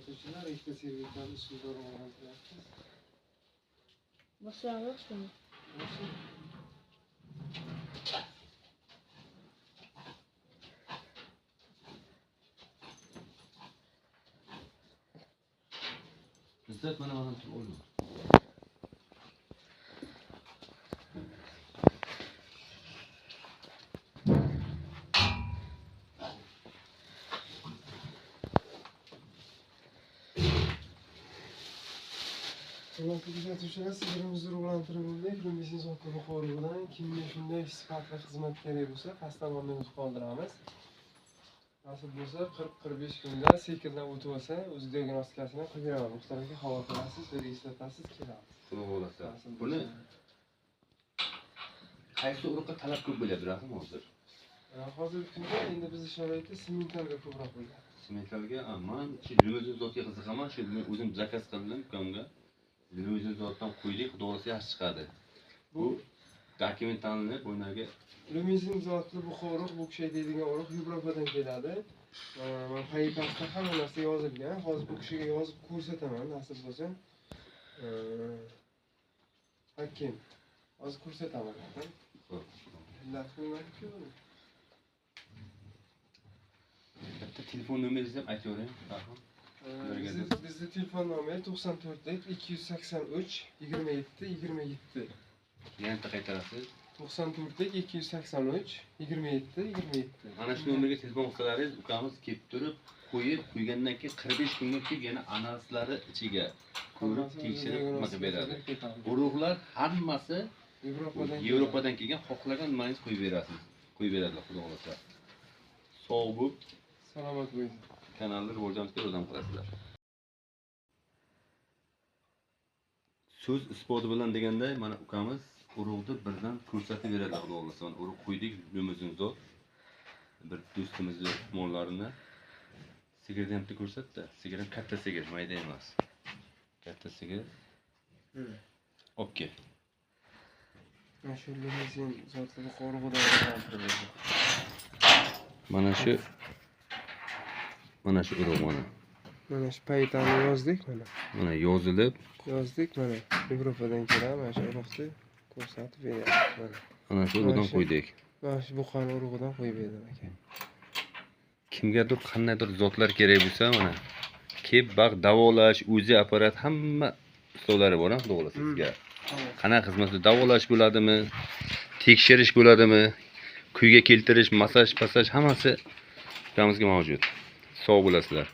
Kuzatuvchilar ikkita serviklarni ustida rivojlantiryapmiz. Boshlayapsizmi? Izzat mana mana turib olma. Hurmatli kuzatuvchilar, sigirimizni urug'lantirib bo'ldik. Lumizin zotli buqa urug'idan kimga shunday sifatli xizmat kerak bo'lsa, pastdan nomerimizni qoldiramiz. Nasib bo'lsa 40-45 kunda sekindan o'tib olsa, o'z diagnostikasini qilib beraman. Muxtor aka, havo qilasiz, bir eslatasiz, kelamiz. Xudo xohlasa. Buni qaysi urug'ga talab ko'p bo'lyapti, Rahim, hozir? Hozirgi kunda endi bizning sharoitda sementalga ko'proq bo'lyapti. Sementalga, man shu limuzin zotiga qiziqaman, shu men o'zim zakaz qildim ukamga. Limuzin zotdan qo'ydik, xudo xohlasa yaxshi chiqadi. Bu dokumentalni bo'ynaga Limuzin zotli buqa urug', bu kishi deydigan urug' Yevropadan keladi. Mana paypasda hamma narsa yozilgan. Hozir bu kishiga yozib ko'rsataman, nasib bo'lsa. Hakim, hozir ko'rsataman. Xo'p. Bitta telefon nomeringizni ham aytavering, Rahim. Bizni telefon nomeri 94 283 27 27. Yana bitta qaytarasiz. 94 283 27 27. Mana shu nomerga telefon qilsalaringiz, ukamiz kelib turib, qo'yib, qo'ygandan keyin 45 kunga kelib yana analizlari ichiga ko'rib, tekshirib nima qilib beradi. Urug'lar hammasi Yevropadan kelgan, xohlagan nimangizni qo'yib berasiz. Qo'yib beradilar, xudo xohlasa. Sog' bo'lib, salomat bo'ling. Kanalni rivojlantirishga yordam qilasizlar. So'z isboti bilan deganda mana ukamiz urug'ni birdan ko'rsatib beradilar, xudo xohlasa. Mana urug' qo'ydik, limuzin zot. Bir do'stimizni mollarini sigirni ham bitta ko'rsatdi. Sigir ham katta sigir, mayda emas. Katta sigir. Okey. Mana shu limuzin zotli buqa urug'idan rivojlantirildi. Mana shu urug' mana. Mana shu paytani yozdik mana. Mana yozilib yozdik mana. Yevropadan keladi, mana shu urug'ni ko'rsatib beryapti mana. Mana shu urug'dan qo'ydik. Mana shu buqani urug'idan qo'yib berdim aka. Kimgadir qandaydir zotlar kerak bo'lsa, mana kelib baq davolash, o'zi apparat hamma ustollari bor, xudo xohlasa sizga. Qanaqa xizmatda davolash bo'ladimi, tekshirish bo'ladimi, kuyga keltirish, massaj, passaj hammasi ukamizga mavjud. Sog' bo'lasizlar.